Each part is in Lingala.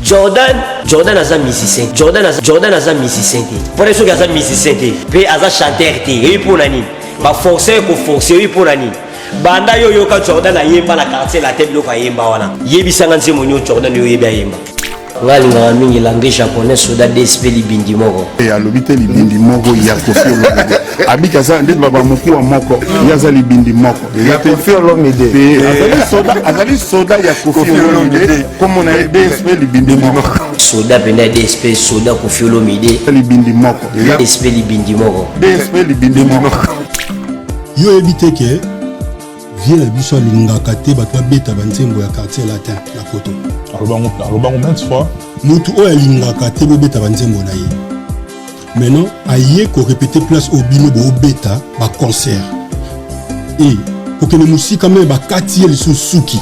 Jordan, Jordan aza musicien. Jordan aza, Jordan aza musicien te. Pona soki aza musicien te, pe aza chanteur te. Eyi pona nini? Ba forcer ko forcer eyi pona nini? Banda yo yoka Jordan ayemba na quartier latin biloko ayemba wana. Yebisa nga nzembo nyo Jordan yo yebi ayemba. Nga alingaka mingi langue japonais soda dsp libindi moko. Eh, alobi te libindi moko ya Koffi Olomide. Abiki aza nde baba mokuwa moko, ye aza libindi moko. Ya Koffi Olomide. Te, azali soda, azali soda ya Koffi Olomide. Kombo na ye DSP libindi moko. Soda penda ya DSP soda Koffi Olomide. Libindi moko. DSP libindi moko. DSP libindi moko. Yo oyebi te ke vie na biso alingaka te bato babeta banzembo ya quartier latin na poto. Alobango maintes fois. Motu oyo alingaka te bobeta banzembo na ye, maintenant aye korépéter place oyo bino boobeta baconcert e kokende mosika, me bakati ye lisusu suki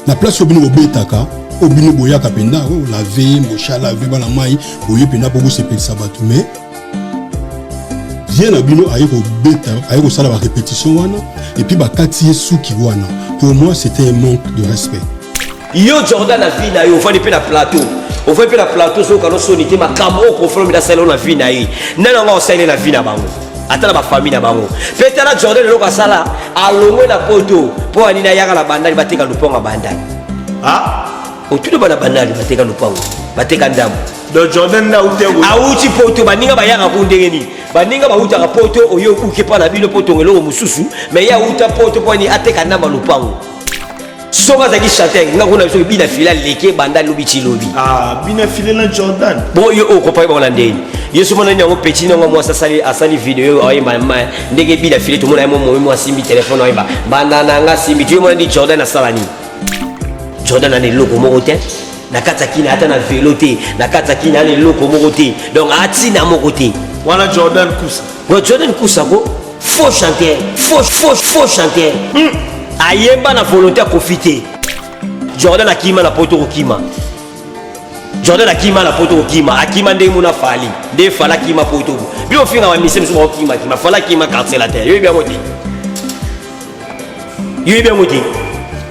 na place oyo bino bobetaka, oyo bino boyaka mpenza oyo lave mbosha lave bana mai boye mpenza mpo bosepelisa bato. Mais vie na bino aye kobeta, aye kosala barépétition wana et puis bakati ye suki wana. Pour moi, c'était un manque de respect. Yo Jordan, na vie na yo ofandi mpe na plateau, ofandi mpe na plateau, soki okano soni te. Makambo oyo Koffi Olomide asali na vie na ye, nani yango osali na vie na bango, ata na bafamille na bango mpe? Tala Jordan, eloko asala, alongwe na poto mpo anini? Ayaka na Bandali, bateka lupango ya Bandali. Otuni bana Bandali, bateka lupango, bateka ndambo. Donc Jordan nde auti? Awuti poto. Baninga bayaka ku ndenge nini? Baninga bautaka poto, oyo obuki epa na bino mpo tonga eloko mosusu, mais ye awuta poto mpo ani? Ateka ndambo ya lupango. Soki azalaki chanteur, nga kuna biso bina file aleki ebanda lobi ti lobi. Bina file na Jordan. Bon, yo okompaye bango na ndeni? Ye so mona nini yango, petit nango mwasi asali video ayemba ndenge bina file, tomona ye momomi mo asimbi telefone ayemba banda na nga asimbi ti. Yo mona ndi Jordan asala nini? Jordan ana eloko moko te na kati ya kina, ata na velo te na kati ya kina, ana eloko moko te, donc atina moko te. Wana Jordan Kusa. Bon, Jordan Kusa ko faux chanteur, faux faux faux chanteur. Ayemba na volonté ya Koffi te. Jordan akima na poto, kokima Jordan akima na poto, kokima akima ndenge mona Fally, nde Fally akima poto. Bino ofinga bamise mosusu bakokimakima, Fally akima quartier latin, yoyebi yango te, yoyebi yango te.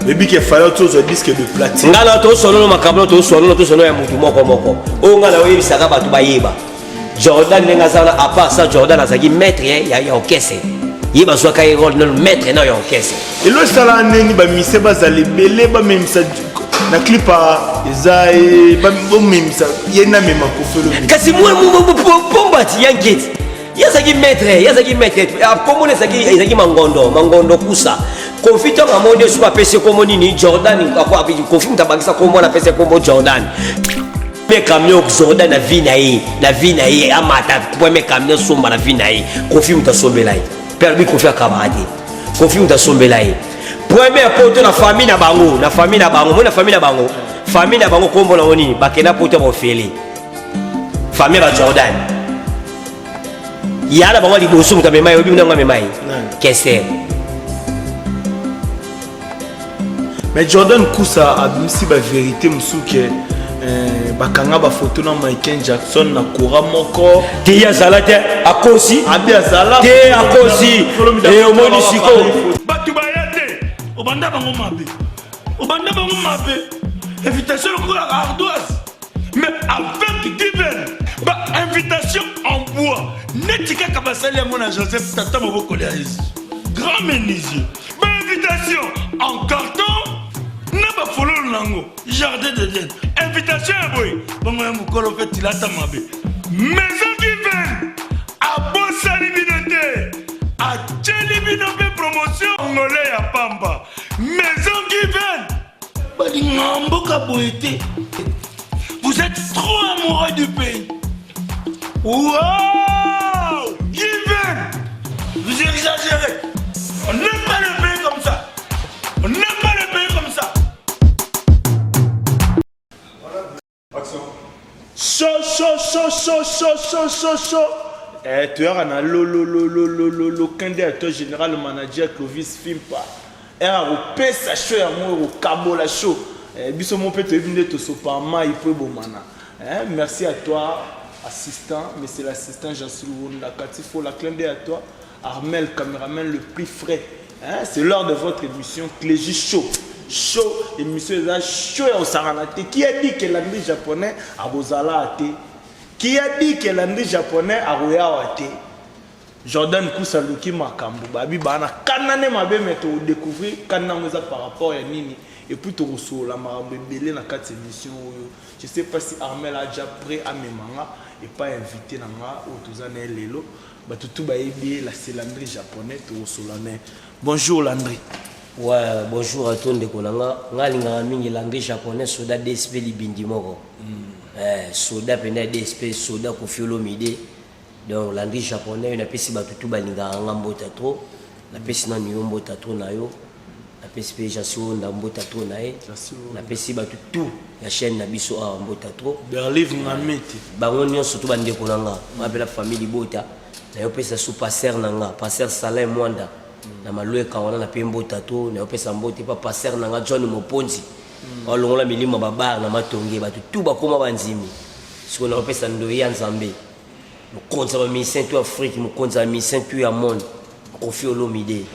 Oyebi ke Fally tozwa disque de platine. Ngai na tosolola makambo, tosolola, tosolola ya motu moko moko oyo ngai na oyebisaka bato bayeba Jordan ndenge aza wana. À part ça, Jordan azalaki maître ya orchestre, ye bazwaka ye rôle nano maître na ya orchestre. Elo esala ndeni bamise bazala ebele, bamemisa na clip eza, bomemisa ye namema Koffi Olomide. Kasi pombati ya nketi, ye azalaki maître, ye azalaki maître. Komona ezalaki Mangondo, Mangondo Kusa. Koffi ntango amoni soki apesi kombo nini Jordan, Koffi moto abakisa kombo wana, apesi kombo Jordan. Premier camion Jordan na vie na ye, na vie na ye amata premier camion somba na vie na ye, Koffi moto asombela ye. Mpe alobi Koffi akabaka te, Koffi moto asombela ye premier poto na famille na bango, na famille na bango moi, na famille na bango, famille na bango kombo nango nini? Bakenda poto baofele, famille ba Jordan ya na bango liboso, moto amema ye, oyebi nango amema ye? Kester. Mais Jordan Kusa abimisi bavérité mosusu ke bakanga bafoto na Michael Jackson na courant moko. Te, ye azala te, akosi. Abi azala. Te, akosi. Omoni sikoyo. Bato baya te, obanda bango mabe, obanda bango mabe, invitation lokola ardoise, mais avec Given, bainvitation en bois neti kaka basali yango na Joseph tata mobokoli ya Yesu, grand menuisier, bainvitation en carton na bafololo nango jardin d'Eden, invitation ya boye bongo ya mokolo mpe tilata mabe. Maison Given abosani bino te, atieli bino mpe promotion ngole ya pamba. Maison Given balinga mboka boye te. Vous êtes trop amoureux du pays. Wow, Given, vous exagérez. On n'aime pas le pays comme ça, on n'aime pas le pays comme ça. Chaud, chaud, chaud, chaud, chaud, chaud, chaud, chaud. Eh, toyaka na lolololololo kende ya to général manager Clovis Fimpa ere akopesa show yango, ekokabola show. Eh, biso mo mpe toyebi nde tosopa mai po ebomana. Eh, merci à toi assistant, monsieur l'assistant Jean-Sil Wunda Kati Fola, clin d'œil à toi Armel, caméraman le plus frais. Hein, c'est l'heure de votre émission Clégie Show. Chaud, émission eza chaud ya kosakana te. Qui a dit que Landry japonais akozala te? Qui a dit que Landry japonais akoyawa te? Jordan Kusa aluki makambo babi baa na kanda nde mabe me tokodécouvrir kanda yango eza par rapport ya nini et puis tokosolola makambo ebele na kati ya émission oyo. Je sais pas si Armel a déjà prêt amema nga epai invité na nga oyo toza na ye lelo. Bato tu bayebi ye la, c'est Landry japonais. Tokosolola na ye. Bonjour Landry. Ouais, bonjour à toi ndeko na nga. Nga alingaka mingi Landry japonais, soda DSP libindi moko. Soda mpenza DSP, soda Koffi Olomide. Donc Landry japonais oyo, napesi bato tu balingaka nga mbota trop. Napesi nanu yo mbota trop na yo. Napesi mpe Jasi Onda mbota trop na ye. Jasi Onda. Napesi bato tu ya chaîne na biso awa mbota trop. Berlive Ngamete. Bango nyonso tu bandeko na nga, mapela famille libota. Nayopesa su pasteur na nga, pasteur Salin Mwanda na malweka wana, na mpe mbota to. Nayopesa mbote pa pasteur na nga John Moponzi, alongola milimo ya babar na matonge, bato tu bakóma bandimi. Sikoyo nayopesa ndoi ya Nzambe, mokonzi ya bamusicien tu Afrique, mokonzi ya bamusicien tu ya monde, Koffi Olomide.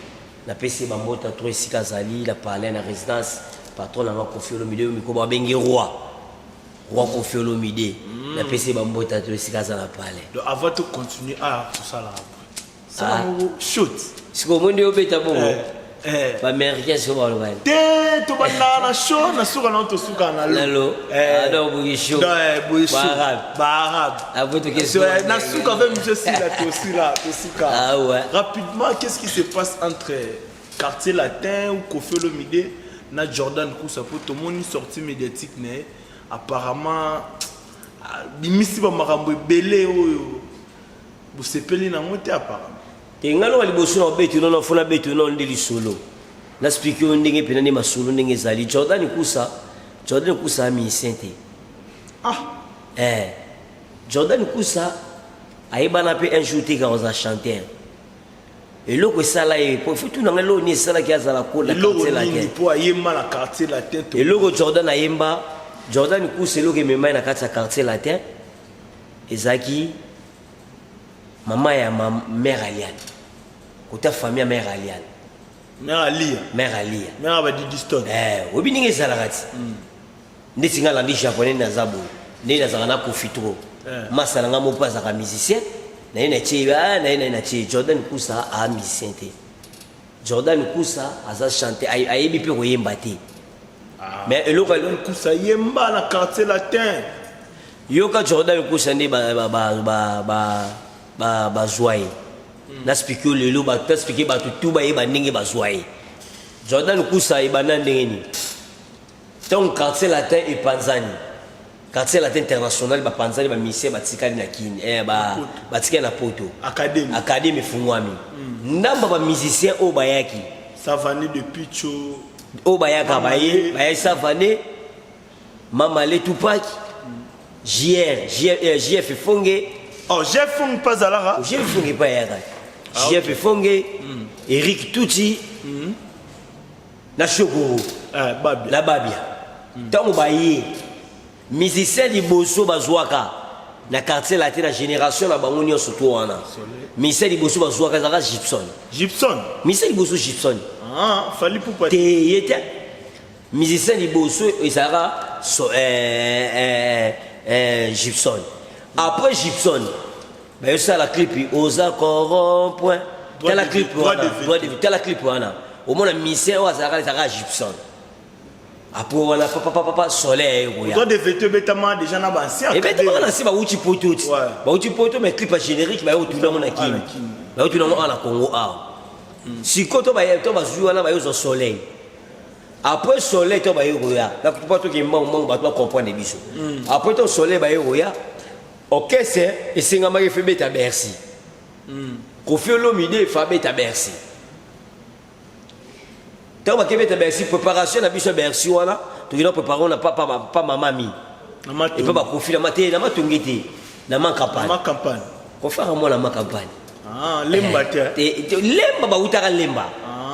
Napesi ye bambota to esika azali na palais, na résidence, patron na nga Koffi Olomide oyo mikolo babengi roi, roi Koffi Olomide. Napesi ye bambota to esika aza na palais. Donc avant de continuer à tosala après sala moko shoot. Sikoyo omoni nde obeta bongo. Eh. Baaméricain sikoyo baloba te, tobandaka na show, na suka nango tosuka na Na lo. Eh. Ah, donc boye show. Donc, boye show. Baarabe. Baarabe. Après, toke So, na suka mpe monsieur sila, tosila, tosuka. Ah ouais. Rapidement, qu'est-ce qui se passe entre Quartier Latin ou Koffi Olomide na Jordan Kusa? Po tomoni sortie médiatique na ye, apparemment bimisi bamakambo ebele oyo bosepeli nango te apparemment. Te, ngai loka liboso na obeti nono, fona beti nono nde lisolo naspiki oyo ndenge mpena nde masolo ndenge ezali. Jordan Kusa, Jordan Kusa amusicien te. Ah. Jordan Kusa ayebana mpe un jour te kaka kozala chanteur. Eloko esala ye po futu nanga, eloko nini esalaki azala ko na eloko Quartier nini Latin? Mpo ayemba na Quartier Latin to Eloko Jordan ayemba, Jordan Kusa, eloko emema ye na kati ya Quartier Latin ezalaki mama ya mère Aliane, kota famille ya mère Aliane. Mère Alia. Mère Alia. Mère Badidiston. Oyebi ndenge ezalaka ti ndeti nga alandi japonais, naza boye ndenge nazalaka na Koffi trop. Masa na nga moko mpe azalaka musicien na ye, natie na ye, na ye natie. Jordan Kusa aa musicien te. Jordan Kusa aza chanteur, ayebi mpe koyemba te, mais eloko Kusa yemba na Quartier Latin. Yoka, Jordan Kusa nde bazwa ye. Naspiki oyo lelo, bato naspiki, bato tu bayeba ndenge bazwa ye. Jordan Kusa ebanda ndenge nini? Ntango Quartier Latin epanzani, Quartier Latin International bapanzani, bamusicien batikali na Kini, batikali na Poto. Académie. Académie efungwami, ndamba bamusicien oyo bayaki Savane de Picho. Oyo bayaka Mama baye Le. Bayaki Savane, Mama Le, Tupac, JR, JF Efonge. Oh, Jeff Fong mpe azalaka. JF Efonge mpe ayaka, JF Efonge, Eric Tuti na Shokoro. Babia. Na Babia. Ntango baye, musicien liboso bazwaka na Quartier Latin na génération na bango nyonso to wana, musicien liboso bazwaka ezalaka Gibson. Gibson. Musicien liboso Gibson. Ah, Fally Ipupa. Te, ye te. Musicien liboso ezalaka so, Gibson. Après Gibson, bayosala clip oza corrompt. Droit Tala de clip droit wana de veto. Droit de veto. Tala clip wana, omona musicien oyo azalaka, ezalaka Gibson. Après wana, papapapa, Soleil ekoya. Droit de veto ebetama déjà na baancien. Ebetamaka na se, bauti Poto ti. Bauti Poto, mais clip ya générique baye kotuna yango na Kini, baye kotuna yango awa na Congo awa. Sikoyo to baye to bazwi wana, bayozwa Soleil. Après Soleil, to baye koya nakutupa, toke mbangu mbangu, bato bacomprendre biso. Après to Soleil baye koya, orchestre esengamaki efe beta Bercy. Koffi Olomide efe abeta Bercy. Ntango bakebeta Bercy, préparation na biso ya Bercy wana, tokenda préparer na pa mamami epe bakofi na te, na matongi te, na ma campagne. Ma campagne. Kofaka mwana ma campagne. Ah, Lemba te. Lemba, bautaka Lemba.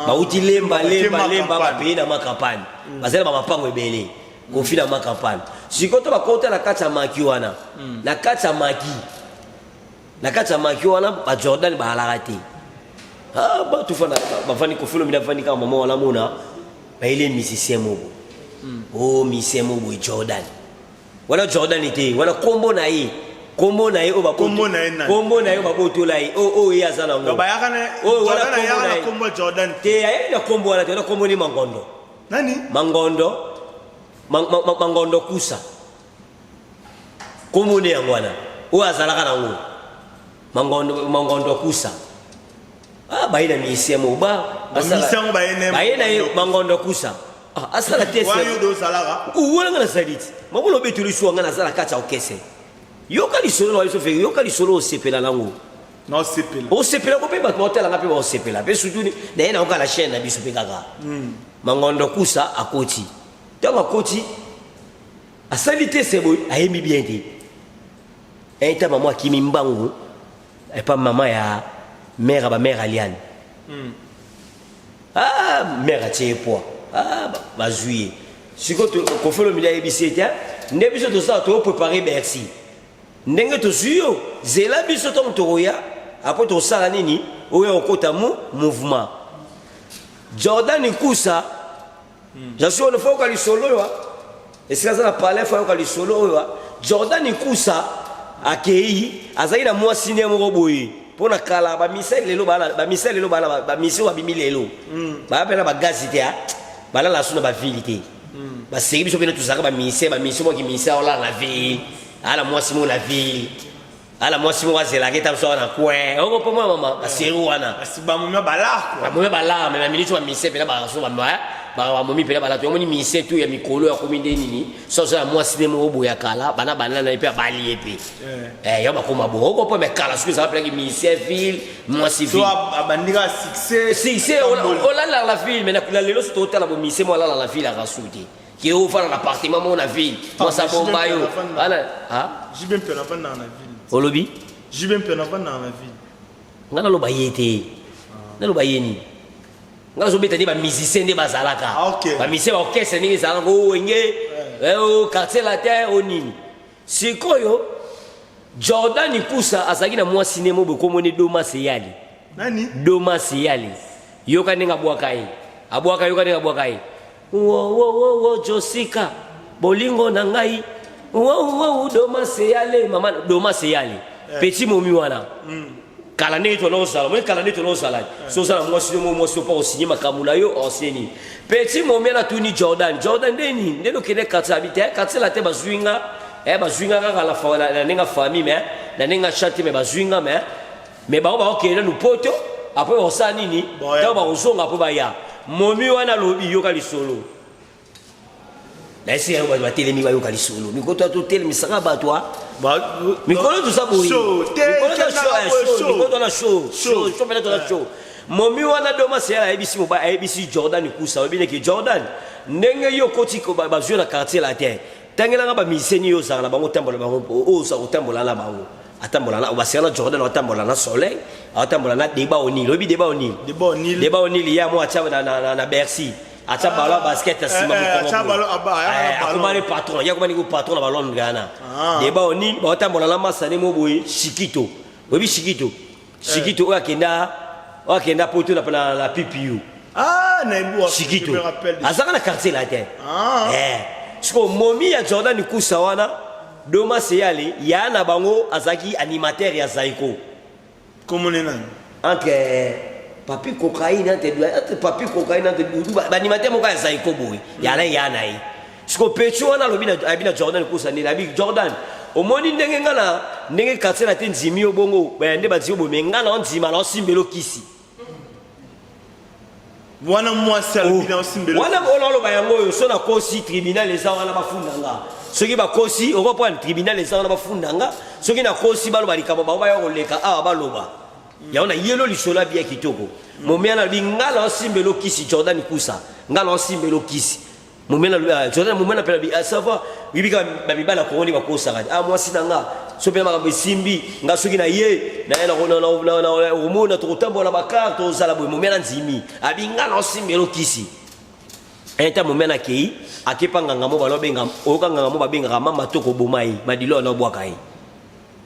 Bauti Lemba. Bake Lemba. ma Lemba. campagne. Bapeye na ma campagne, bazali na bamapango ebele. Kofi na ma campagne. Sikoyo to bakota na kati ya maki wana, na kati ya maki, na kati ya maki wana, bajordan baalaka te. Ah, bato fana bafandi, Koffi Olomide afandi kaka mama wana, mona. Bayeli musicien moko. Oh, musicien moko boye Jordan. Wana Jordan te, wana kombo na ye. Kombo na ye oyo baboto. Kombo na ye nani? Kombo na ye oyo babotola ye. Oyo oyo ye aza nango. Donc bayaka na Oyo wana Jordan kombo ayaka na na ye. kombo ya Jordan. Te, ayaki na kombo wana te, wana kombo ni Mangondo. Nani? Mangondo Mangondo Kusa. Kombo ne yango wana. Oyo azalaka nango. Mangondo Mangondo Kusa. Ah, baye na musicien moko ba Ba musicien yango baye na ye baye na ye Mangondo. Mangondo Kusa. Ah, asala te Wana yo nde ozalaka. wana nga nasali ti mabolo obetoli suwa nga naza na kati ya orchestre. Yoka lisolo na biso fe, yoka lisolo osepela nango. Na osepela. Osepela ko mpe bato baotalanga mpe baosepela mpe surtout na ye nayoka na chaîne na biso mpe kaka. Mangondo Kusa akoti. Ntango akoti asali te se boye ayembi bien te. Eta mama akimi mbangu epa mama ya mère ya ba mère Aliane. Ah, mère atie ye poids. Ah, bazwi ye. Sikoyo Koffi Olomide ayebisi ye te, nde biso tosala toprépare Bercy. Ndenge tozwi yo, zela biso ntango tokoya, apres tosala nini oyo okota mu mouvement. Jordan Kusa, j'en suis on faut yoka lisolo oyo, esika aza na palais faut yoka lisolo oyo. Jordan Kusa akei, azali na mwasi nde moko boye. Mpo na kala bamisele lelo bala, bamisele lelo bala, bamisele babimi lelo. Baya mpe na bagazi te, ah. Balala su na bavile te. Baseki biso mpe tozalaka bamise, bamise moko kimise olala na ville. Ala mwasi moko na ville. Ala mwasi moko azelaka eta biso awa na coin. Oko mpo mwa mama, baseri wana. Basi bamomi balaa quoi. Bamomi balaa, mais na minute bamise mpe na baso bamomi mpe na balaa. Tomoni mise tu ya mikolo ya komi nde nini. Soso ya mwasi nde moko boye ya kala, bana bana na ye mpe abali ye mpe. Eh, yo bakoma bongo. Oko mpo mais kala soki ezala mpe mise ville, mwasi So ville. abandika succès. Succès, olala la ville, mais na lelo soki totala bo mise mo alala la ville akasu te. Ke ofanda na appartement moko na ville. Mwasi Ah, abomba yo. Ala, ah? JB mpe navandaka na ville. Olobi? JB mpe navandaka na ville. Nga naloba ye te. Naloba ye nini? Nga nazobeta nde bamusicien nde bazalaka. Ah, ok. Bamusicien ba orchestre ndenge ezalaka o wenge, o quartier latin, o nini. Sikoyo Jordan Kusa azalaki na mwasi ne mo bokomoni Doma Seyali. Nani? Doma Seyali. Yoka ndenge abwaka ye. Abwaka yoka ndenge abwaka ye. Wo wo wo wo Jessica bolingo na ngai. Wo wo wo Doma Seyali mama Doma Seyali. Petit momi wana. Kala ndenge tona ozala, moi kala ndenge tona ozala. So ozala mwasi yo mwasi yo pa osigner makambo na yo osigner nini. Petit momi ana tuni Jordan, Jordan ndeni ndeni okende quartier habite, quartier la te bazwi nga, eh bazwi nga kaka la fa na ndenge famille mais na ndenge chante mais bazwi nga mais mais bango bakokende nanu poto après bakosala nini ntango bakozonga mpo baya. Momi wana alobi yoka lisolo. Na esi yango bato batelemi bayoka lisolo. Mikolo totelemisaka bato a mikolo toza boye. Mikolo toza show, show, show mpe toza show. Momi wana Doma Seyala ayebisi moba ayebisi Jordan Kusa oyebi neke Jordan ndenge yo okoti bazwi na quartier latin tangelanga ba musicien yo ozalaka na bango otambola bango oyo ozala kotambola na bango atambola na baseka na Jordan atambola na Soleil atambola na Deba O'Neal oyebi Deba O'Neal Deba O'Neal Deba O'Neal ya mo atia na Bercy atia ballon ya basket ya nsima akomani patron ye akomani ko patron na balon Ghana Deba O'Neal baotambola na masane mo boye Shikito oyebi Shikito Shikito oyo akenda oyo akenda poto na na PPU. Ah, na Shikito. Azaka na quartier latin. Eh. Siko momi ya Jordan Kusa wana Doma Seyale ya na bango azaki animateur ya Zaiko. Comment nani? Entre Papi Cocaïne entre entre Papi Cocaïne entre Doudou ba animateur moko ya Zaiko boye. Ya na ya na ye. Siko Pecho wana alobi na abi na Jordan Kusa nini abi Jordan omoni ndenge nga na ndenge quartier na te nzimi yo bongo ba nde ba nzimi bo nga na nzima na osimbelo kisi. Wana mwasi alobi na osimbelo. Wana ona oloba yango oyo so nakosi tribunal eza wana bafunda nga. Soki bakosi okoprendre tribunal eza wana bafunda nga. Soki nakosi baloba likambo bango baya koleka awa baloba. Yango na yelo lisolo ya kitoko. Momia na lobi nga na osimbelo kisi Jordan Kusa. Nga na osimbelo kisi. Momena Jordan momena pela bi ça va. Bibi ka ba mibala koroni ba kosaka. Ah mwasi na nga so pela makambo esimbi nga soki na ye na ye na na na na omona tokotambola ba carte tozala boye momena nzimi. Abi nga na osimbelo kisi. Enta momena akei akepa nganga mo balobenga oyoka nganga mo babengaka mama toko boma ye madilo na bwaka ye.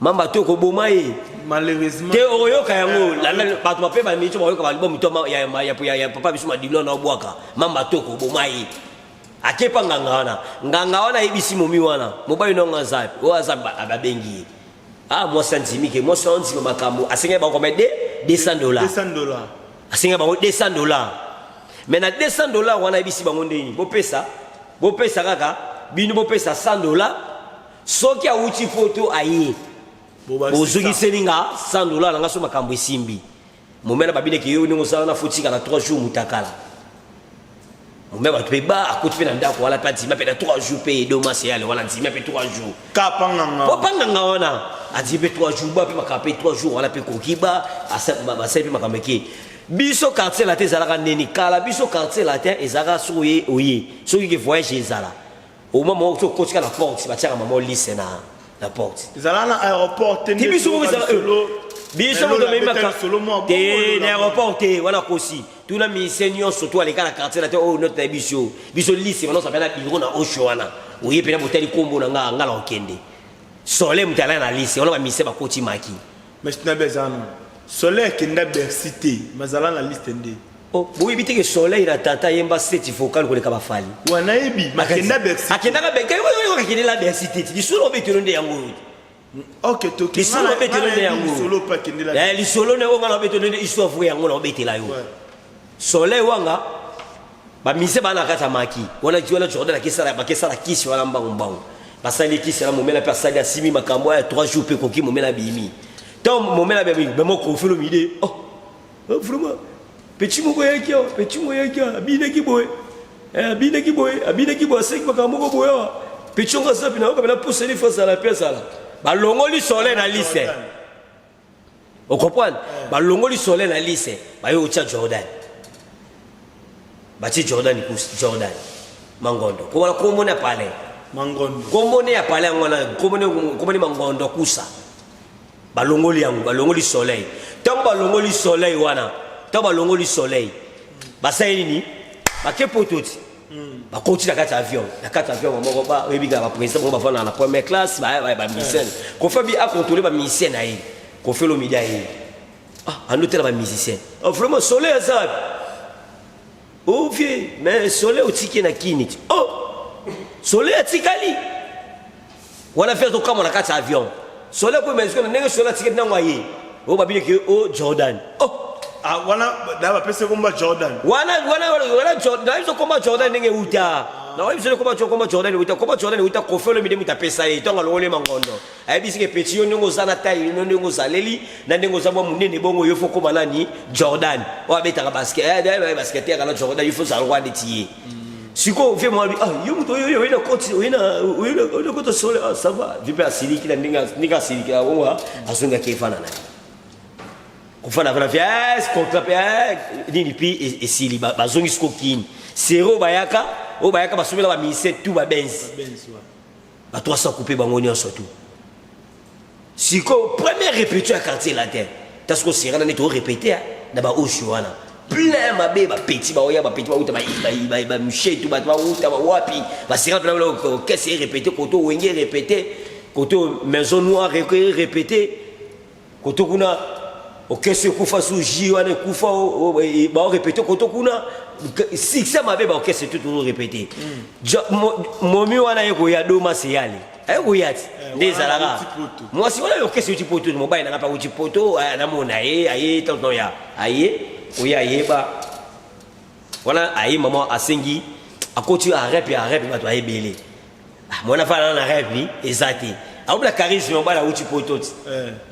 Mamba to koboma ye. Malheureusement. Te oyoka yango landa bato bape ba minso bayoka ba album to ya ya ya ya papa biso madilo na obwaka. Mamba to koboma ye. Akepa nganga wana. Nganga wana ayebisi momi wana. Mobali no nga zapi. Oyo aza babengi ye. Ah mwasi andimi ke mwasi andima makambo asengaki bango combien de 200 dollars. 200 dollars. Asengaki bango 200 dollars. Mais na 200 dollars wana ayebisi bango ndeni bopesa bopesa kaka bino bopesa 100 dollars soki awuti poto aye bozongiseli nga 100 dollars na nga so makambo esimbi. Momela babineki yo ndenge osala na fotika na 3 jours mutakala mome bato mpe ba akoti mpe na ndako wana mpe andima mpe na 3 jours mpe edomasi yale wana andima mpe 3 jours. Kapa nganga. Po panganga wana andimi mpe 3 jours ba mpe makambo mpe 3 jours wana mpe koki ba basali mpe makambo eke. Biso Quartier Latin ezalaka neni kala, biso Quartier Latin ezalaka soki oye oye soki ke voyage ezala oma moko soki okotika na porte batiaka mama olise na porte. Ezala na aéroport te? Ti biso moko ezala biso moto amemaka te na aéroport te wana kosi tuna musicien nyonso to aleka na Quartier Latin oyo note na biso biso lise bana osapela na biro na osho wana oye mpena botali nkombo na nga nga na okende soleil moto alaya na lise wana bamusicien bakoti maki. Mais tuna be eza no Soleil akenda Bercy te, mazala na liste nde. Oh, boyebi te ke Soleil na tata yemba seti vocal koleka bafali? Wa nayebi makenda Bercy. Akendaka akendela Bercy te, lisolo obetelo nde yango oyo. Ok, toki. Lisolo obetelo nde yango. Lisolo pa akendela. Eh, lisolo nde oyo nga na obetelo nde histoire vraie yango na obetela yo. Soleil wanga bamise baa na kati ya maki wana wana Jordan akesala bakesala kisi wana mbangu mbangu basali kisi wana momela mpe asali asimi makambo ya 3 jours mpe ekoki momela bimi ntango momela bimi bemo Koffi Olomide oh oh, vraiment petit moko eyaki awa, petit moko eyaki awa abinaki boye. Eh, abinaki boye abinaki boye aseki makambo moko boye awa petit yango azapi nayoka pena pusa lifa azala mpe azala balongoli Soleil na lise ocomprendre balongoli Soleil na lise baye otya Jordan batie Jordan kus Jordan Mangondo komona komona ya palais. Mangondo. Komona ya palais yango wana komoni Mangondo kusa balongoli yango balongoli Soleil. Ntango balongoli Soleil wana, ntango balongoli Soleil basali nini? Bake poto ti bakoti na kati ya avion, na kati ya avion moko ba oyebi kaka baprésident bango bavanda na première classe bamusicien Koffi abi acontrôle bamusicien na ye. Koffi Olomide aye ah andotela bamusicien oh, vraiment Soleil aza wapi? Oh vieux, mais Soleil otiki ye na kini ti oh Soleil atikali wana fe azokamwa na kati ya avion Soleil koyeba na ndenge Soleil atikali ntango aye oyo babineki o Jordan oh. Ah, wana da bapesi komba Jordan. Wana wana wana Jordan na biso komba Jordan ndenge euta na oyebi biso komba komba Jordan euta komba Jordan euta Koffi Olomide moto apesa ye ntango alongoli Mangondo ayebisi ke petit yo ndenge oza na taille yo ndenge ozaleli na ndenge oza mwa monene bongo yo fo koma nani Jordan oyo abetaka basket eh, basketeur na Jordan yo fo ozala roi neti ye. Sikoyo vie mwa ah yo moto oyo oye na koti oye na oye na koti sole ah ça va vie mpe asiliki na ndenge ndenge asiliki bongo azongaki efana na ye kofanda fana fi contrat mpe nini mpi esili bazongi siko kini sero bayaka oyo bayaka basomela baministère tout babenzi ba 300 coupe bango nyonso tout. Sikoyo première répétition ya Quartier Latin ta siko sera na neti orépété na baosho wana plein mabe bapeti baoya bapeti bauta bamishetu bato bauta bawapi basera mpena orchestre erépété koto Wenge répété koto Maison Noire répété koto kuna orchestre ekufa su ji wana ekufa baorépété koto kuna succès mabe baorchestre tout tozorépété momi wana ye koya doma seyale aye koya ti nde ezalaka mwasi wana orchestre euti poto mobali nanga mpe auti poto namona ye aye tonton ya aye koya ayeba wana aye mama asengi akoti arep ya arep bato ayebele mwana fana na rep eza te aobela charisme mobali auti poto ti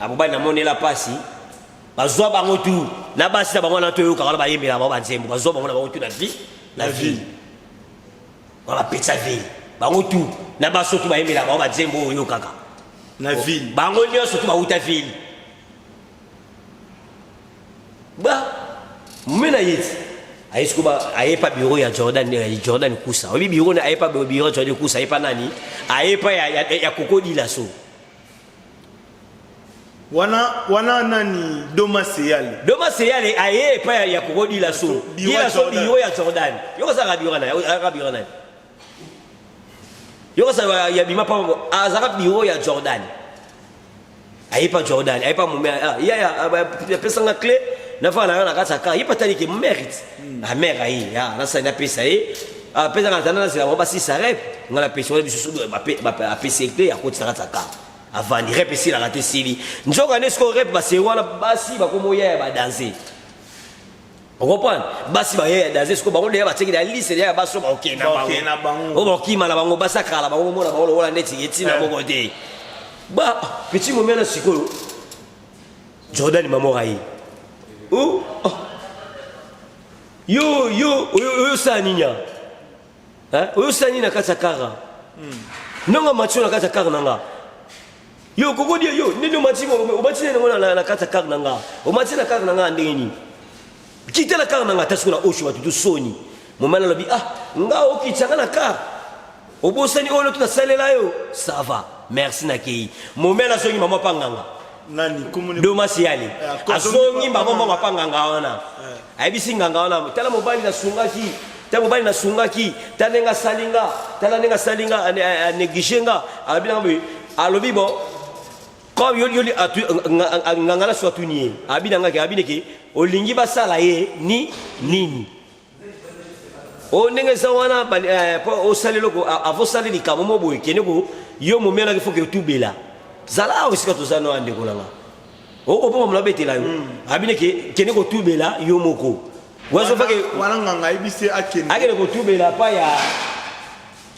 mobali namonela mpasi bazwa bango tu na basi na bango wana toyokaka wana bayembela bango banzembo bazwa bango na bango tu na vie na ville wana bapetisa ville bango tu na basi tu bayembela bango banzembo oyo oyokaka na ville. Bango nyonso tu bauta ville ba mume na ye ti aye siko aye pa bureau ya Jordan ya Jordan Kusa oyebi bureau na aye pa bureau ya Jordan Kusa aye pa nani aye pa ya, ya, ya Kokodila so. Wana wana nani Doma Seyale? Doma Seyale aye pa ya, ya Kokodila so dila so bureau ya Jordan yo kozaka bureau na aka bureau na yo kozaka ya bima pa azaka bureau ya Jordan. Aye pa Jordan, aye pa mumea, ah, yaya, apesa nga clé, nafana na nga na kati ya car, ye pa tali ke mère ti. Ah, mère aye, ah, nasali napesa ye. Apesa nga tanda nazela bango basisa rep, nga napesa wana bisusu apesi ye clé, akoti na kati ya car. Avandi rep esilaka te esili. Nzoka nde sikoyo rep baseri wana basi bakomi oya ya ba danse. Ocomprendre? Basi baye ya danse sikoyo bango deja batiaki na liste deja ya basi oyo bakokende na bango. Oyo bakokima na bango basi akala bango komona bango lokola neti etina moko te. Ba petit momia na sikoyo Jordan Mamora ye. Oh, oh. Yo yo oyo osala nini awa? Hein? Oyo osala nini na kati ya kara? Ndongo matio na kati ya kara na nga. Yo koko die yo ndenge omati omati nini yango na kati ya kar na nga omati na kar na nga ndenge nini kita na kar na nga ata sikoyo na osho bato to soni momali alobi ah nga okitisa nga na kar obosani oyo loto nasalela yo ça va merci nakei momeli azongi mama pa nganga nani komoni domasi yale Eh, azongi mama mama pa nganga wana ayebisi nganga wana tala mobali nasungaki tala mobali nasungaki tala ndenge asali nga tala ndenge asali nga anéglige nga alobi nanga boye alobi bon comme yo yo nganga na so atuni ye abi na ngaki abi neke olingi basala ye ni nini o ndenge eza wana po osala eloko avant osala likambo mo boye kende ko yo momelaki fo ke otubela zala awa esika toza na ndeko na nga okopoma mona abetela yo abi neke kende kotubela yo moko wana nganga ayebisi akende akende kotubela pa ya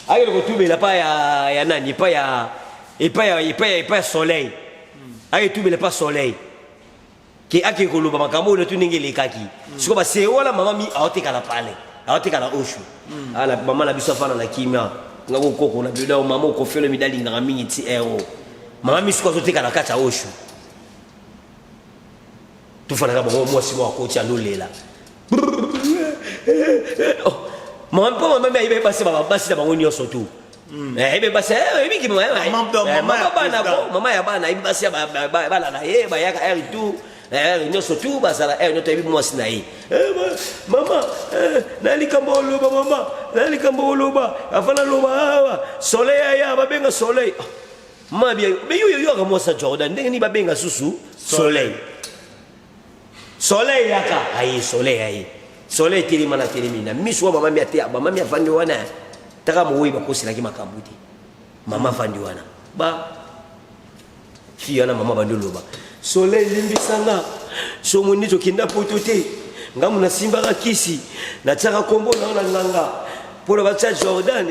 akende kotubela pa ya ya nani epa ya epa ya epa ya epa ya soleil akende tubela pa soleil ke akende koloba makambo oyo tu ndenge elekaki sikoyo baseye wana mama mi aoteka na pale aoteka na oshu ala mama na biso afanda na kimia nga kokoko na bino mama okofelo mida alingaka mingi ti ero mama mi sikoyo azoteka na kati ya oshu tofandaka bango mwasi moko akoti alolela mama mpo mama mi ayebi basi basi na bango nyonso tu ayebi basi ayebiki mama bana ko mama ya bana ayebi basi ya bana na ye bayaka heure tout heure nyonso tu bazala heure nyonso ayebi mwasi na ye mama na likambo oloba mama na likambo oloba afa naloba awa soleil aya babenga soleil mama bia me yo yo mwasi ya Jordan ndenge nini babenga susu soleil soleil yaka aye soleil aye soleil telema na telemi na miso wa mama mi ate mama mi afandi wana taka moweyi bakoselaki makambo te mama afandi wana ba fille wana mama bandi oloba soleil limbisa nga somo neti okenda poto te ngambo nasimbaka kisi natiaka kombo na yo na nganga mpona batia Jordan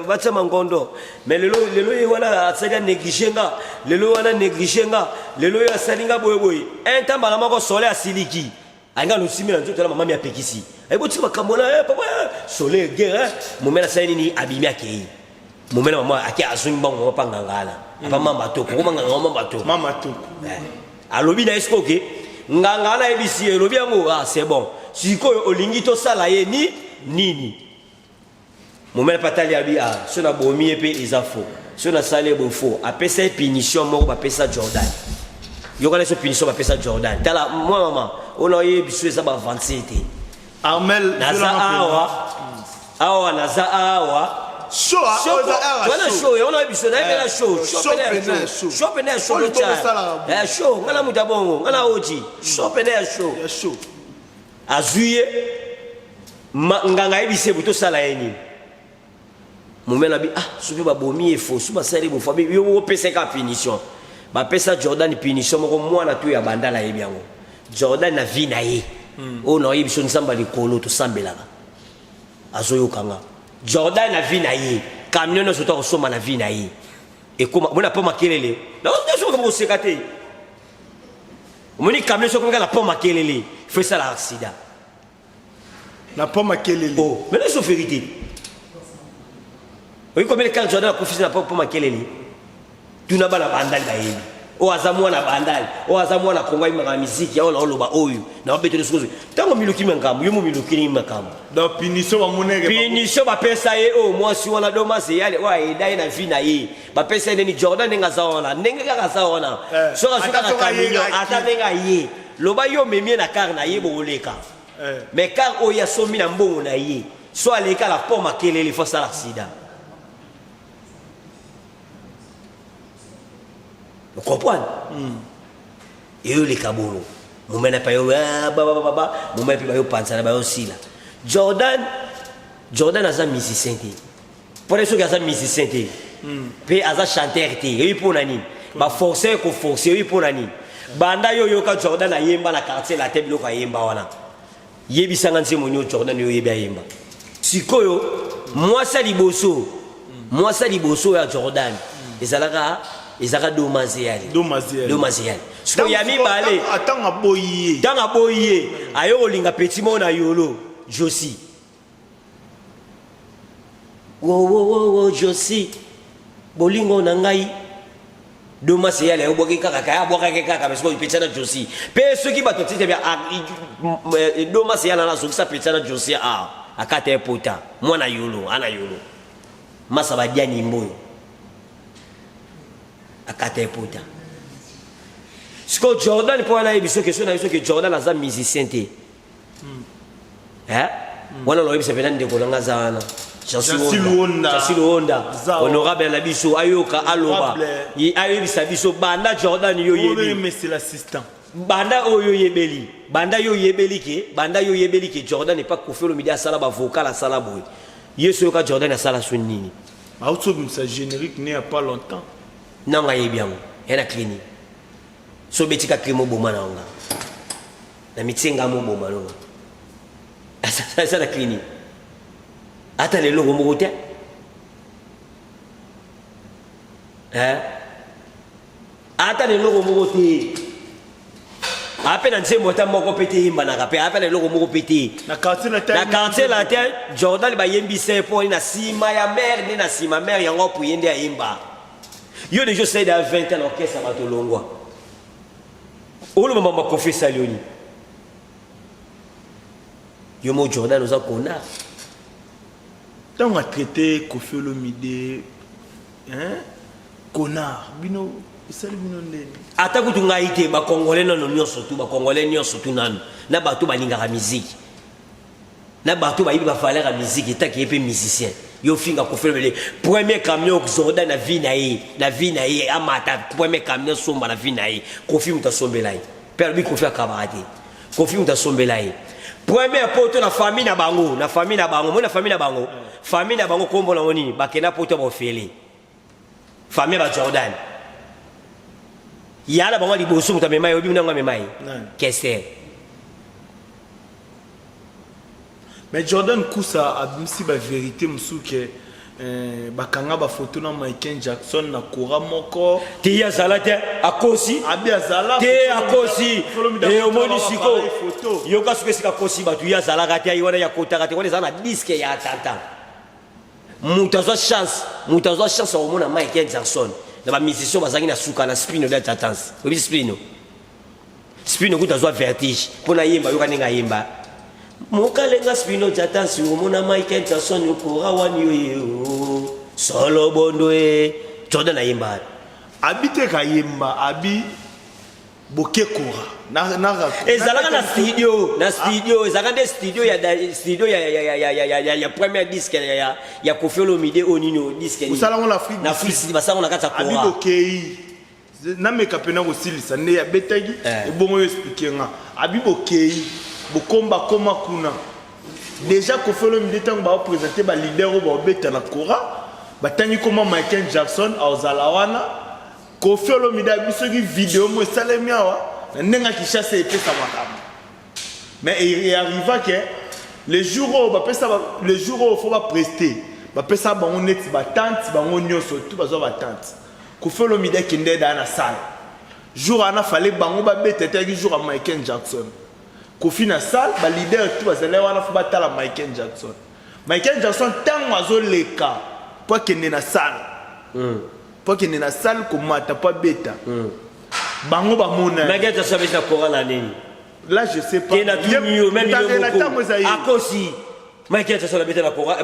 batia mangondo mais lelo lelo ye wana asali anéglige nga lelo wana néglige nga lelo ye asali nga boye boye un temps mbala moko soleil asiliki alinga nosimbi na nzoto na mama mi apekisi ayi botika makambo na papa soleil guerre momela asali nini abimi akei momela mama ake azongi mbango mama pa nganga wana apa mama toko okoma nganga mama toko mama toko alobi na ye sikoyo ke nganga wana ayebisi ye elobi yango ah c'est bon sikoyo olingi tosala ye ni nini momela mpe atali abi ah so nabomi ye mpe eza faux so nasali ye boye faux apesa ye punition moko bapesa Jordan yokana so punition bapesa Jordan tala mwa mama oyo na oyebi biso eza bavanse te Armel naza awa awa naza awa show wana show yango nayebi biso nayebi na show show pene ya show show pene ya show ya show nga na moto ya bongo nga na oji show pene ya show azwi ye nganga ayebisi ye bo tosala ye nini momela abi ah soki babomi ye fo so basali bofo abi yo moko opesa ye kaka punition bapesa Jordan punition moko mwana to ya bandala ayebi yango Jordan na vie na ye oyo na oyebi so nzambe ya likolo tosambelaka azoyoka nga Jordan na vie na ye camion nyonso to akosomba na vie na ye ekoma mona po makelele nyonso makambo koseka te omoni camion soki okomika na po makelele fo esala accident na po makelele oh mais nyonso vérité oyi combien de car Jordan akufisi na po makelele tuna bana bandali bayebi oyo aza mwana bandali oyo aza mwana kongo ayimaka miziki oyo naoloba oyo naobetele sokozo ntango miluki makambo yo mo milukili makambo donc punition bamoneke punition bapesa ye oyo mwasi wana domase yale oyo ayeda ye na vie na ye bapesa ye nini Jordan ndenge aza wana ndenge kaka aza wana soki azwi kaka camion ata ndenge aye loba yo omemi ye na car na ye bokoleka mais car oyo asombi na mbongo na ye so aleka na pont makelele fo asala accident. Comprendre? Eyoleka bongo momene pa yo ah, ba ba ba ba momene mpe bayopanzana bayosila. Jordan, Jordan aza musicien te. Mpona soki aza musicien te mpe aza chanteur te, eyi mpo na nini baforce koforce? Eyi mpo na nini? Banda yo oyoka Jordan ayemba na Quartier Latin, biloko ayemba wana, yebisanga nzembo nini Jordan oyo oyebi ayemba sikoyo. Mwasi ya liboso, mwasi ya liboso ya Jordan ezalaka Domazeyali. Domazeyali. Domazeyali. Sikoyo ya mibale, ntango aboyi ye, ntango aboyi ye, aye kolinga petit moko na yolo, Josi. Wowowowo, Josi, bolingo na ngai. Domas eyali, ayobwaki kaka, kaya abwakaki kaka. Mais sikoyo petit na Josi mpe, soki bato tite bia Domas eyala na azongisa petit na Josi, a akata ye pota. Mwana yolo, ana yolo masa badiani mboyo, akata ye pota. Sikoyo Jordan, mpo wana ayebi soki so na ye, soki Jordan aza musicien te. Eh? Wana naoyebisa mpena ndeko na nga aza wana. Jansi Luonda. Jansi Luonda. Zawa. Honorable na biso, ayoka, aloba. Honorable. Ayebisa biso banda Jordan yo yebi. Monsieur l'assistant. Banda oyo oyebeli, banda yo oyebeli ke, banda yo oyebeli ke Jordan epa Koffi Olomide asala bavocal, asala boye, ye so yoka Jordan asala so nini? Auti obimisa générique ne ya pas longtemps. Nanga ayebi yango ya na clinique. So obetika crime, oboma na yonga na mitie nga, moboma nonga asala clinique ata na eloko moko te. Eh? Ata na eloko moko te, ape na nzembo ata moko mpe te, eyembanaka mpe, ape na eloko moko mpe te. Na Quartier Latin. Na Quartier Latin, Jordan bayembisa ye mpo na nsima ya mare nde, na nsima mare yango apuye nde ayemba. Yo deja osali da 20 ans na orchestre, bato olongwa, oloba mama Kofi esali oni yo mo. Jordan oza connard. Ntango atraité Koffi Olomide, hein, connard, bino esali bino ndeni? Ata kutu ngai te, bacongolais nano nyonso tu, bacongolais nyonso tu nano, na bato balingaka miziki, na bato bayebi bavaleur ya miziki, etaki ye mpe musicien. Yo finga Koffi Olomide, premier camion Jordan na vie na ye, na vie na ye amata premier camion somba na vie na ye, Kofi moto asombela ye. Mpe alobi Kofi akabaka te, Kofi moto asombela ye premier poto na famille na bango, na famille na bango moi, na famille na bango, famille na bango kombo nango nini, bakenda poto baofele. Famille ya bajordan, ya na bango ya liboso, moto amema ye, oyebi nango amema ye? Nani? Kester. Mais Jordan Kusa abimisi bavérité mosusu ke bakanga bafoto na Michael Jackson na kora moko. Te, ye azala te, akosi. Abi azala. Te, akosi. Omoni siko photo. Yoka soki esika akosi bato, ye azalaka te, aye wana ya kotaka te. Wana eza na disque ya attentat. Moto azwa chance, moto azwa chance ya komona Michael Jackson na bamusicien bazalaki na suka na Spino de attatance. Oyebi Spino? Spino kuta azwa vertige mpo na yemba. Yoka ndenge ayemba mokalenga Spino jatansi, omona Michael Jackson okora wani yo ye o solo bondo e Jordan ayemba. Abi te kayemba, abi boke kora na Ezalaka na studio, na studio ezalaka nde studio ya studio ya première disque ya Koffi Olomide oyo nini oyo disque nini? Osalango na Afrique na du Sud. Afrique, basango na kati ya Abi kora. Bokei, nameka mpena kosilisa nde abetaki. Ebongo oyo explique nga, abi bokei, bokomba koma kuna déjà, Koffi Olomide ntango baoprésente baleader oyo baobeta na kora, batangi koma Michael Jackson aozala wana. Koffi Olomide abi soki video mo esalemi awa na ndenge ya Kinshasa epesa makambo. Mais earriva ke le jour oyo bapesa le jour oyo fo bapreste, bapesa bango neti batante, bango nyonso tu bazwa batante. Koffi Olomide akende daa na salle jour wana, fale bango babeta te, yaki jour ya Michael Jackson. Koffi na salle, baleader tu bazali wana, fo batala Michael Jackson. Michael Jackson ntango azoleka mpo akende na salle, mpo akende na salle komata mpo abeta, bango bamona ye. Michael Jackson abeti na kora na nini? Là je sais pas. Te, natuni yo même yo Na ntango moko. eza ye. Akosi. Michael Jackson abeta na kora,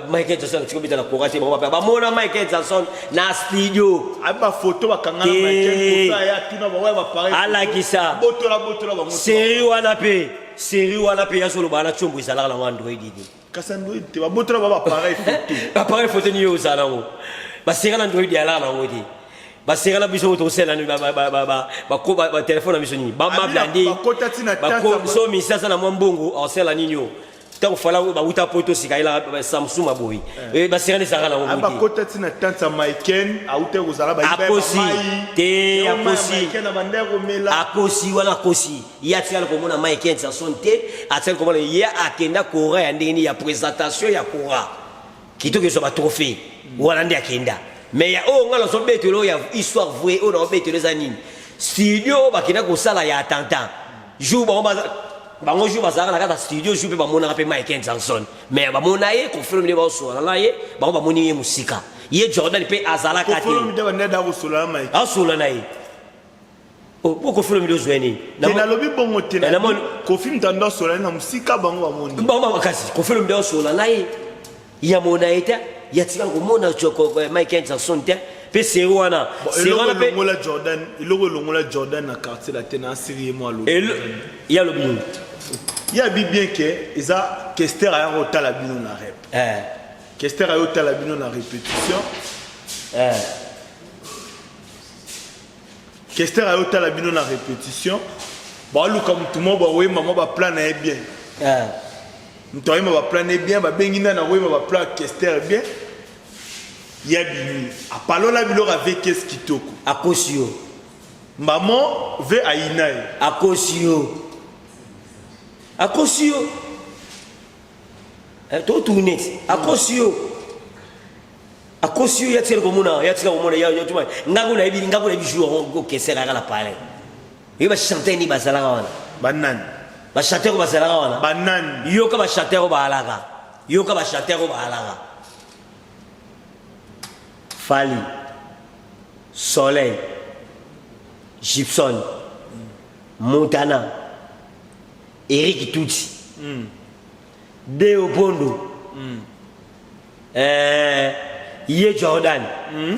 Michael Jackson atiki kobeta na kora te. Bango bamona Michael Jackson na studio. Abi bafoto bakanga na Te. Michael. Kofi aya atuna bango ya bapareil. Alakisa. Botola, botola bango. Série wana mpe, série wana mpe yazoloba na tiombo, ezalaka nango Android te. Kasi Android te, babotola ba bapareil photo. Appareil photo nini oyo ozala nango? Basera na Android, alaka nango te. Baseka na biso tokosala nini batelefone na biso nini bamablandi so misasa na mwa mbongo asala nini yo ntango fala bauta poto sika yela samsung aboyi eh. Eh, baseka nde ezalaka nango bakota ti na tante ya maiken auta kozala akosi te akosi akosi wana akosi ye atikali komona maiken jason te atikali komona ye akenda kora ya ndenge nini ya présentation ya kora Kitoko ezwa ba trophée wana nde akenda mais ya oyo nga nazobetela oyo ya histoire vraie oyo naobetela eza nini studio oyo bakenda kosala ya attentat jour bango bango jour bazalaka na kati ya studio jour mpe bamonaka mpe Michael Jackson mais bamona ye Koffi Olomide baosola na ye bango bamoni ye mosika ye Jordan mpe azalaka te asola na ye Oh, po Koffi Olomide ozwa nini? Te nalobi bongo te. Eh, Koffi moto ando asola na mosika bango bamoni. Bango makasi Koffi Olomide asola na ye ya mona ye te ya tikala komona eh, Michael Jackson te mpe seri wana seri wana mpe elongola Jordan eloko elongola Jordan na quartier la te na asiri ye mwa alobi ye alobi nini ye abi bien ke eza Kester aya kotala bino na rep eh. Kester aya kotala bino na répétition eh. Kester ayo tala bino na repetition baluka mutu moko bakoyemba mwa baplan na ye bien eh. moto ayemba baplan na ye bien babengi nani akoyemba baplan ya Kester bien ya bimi apalola biloko ave kesi kitoko akosi yo mbamo ve ayina ye akosi yo akosi yo eh, totourne akosi yo akosi yo ya tikali komona ya tika komona ya ya tuma nga ko nayebi nga ko nayebi jour yango ko kesela kaka na palais yo ba chanteur ni bazalaka wana banani ba chanteur bazalaka wana banani yoka ba chanteur baalaka yoka ba chanteur baalaka Fally Soleil Gibson Montana Eric Tutsi mm. Deo Pondo mm. Eh, ye Jordan mm.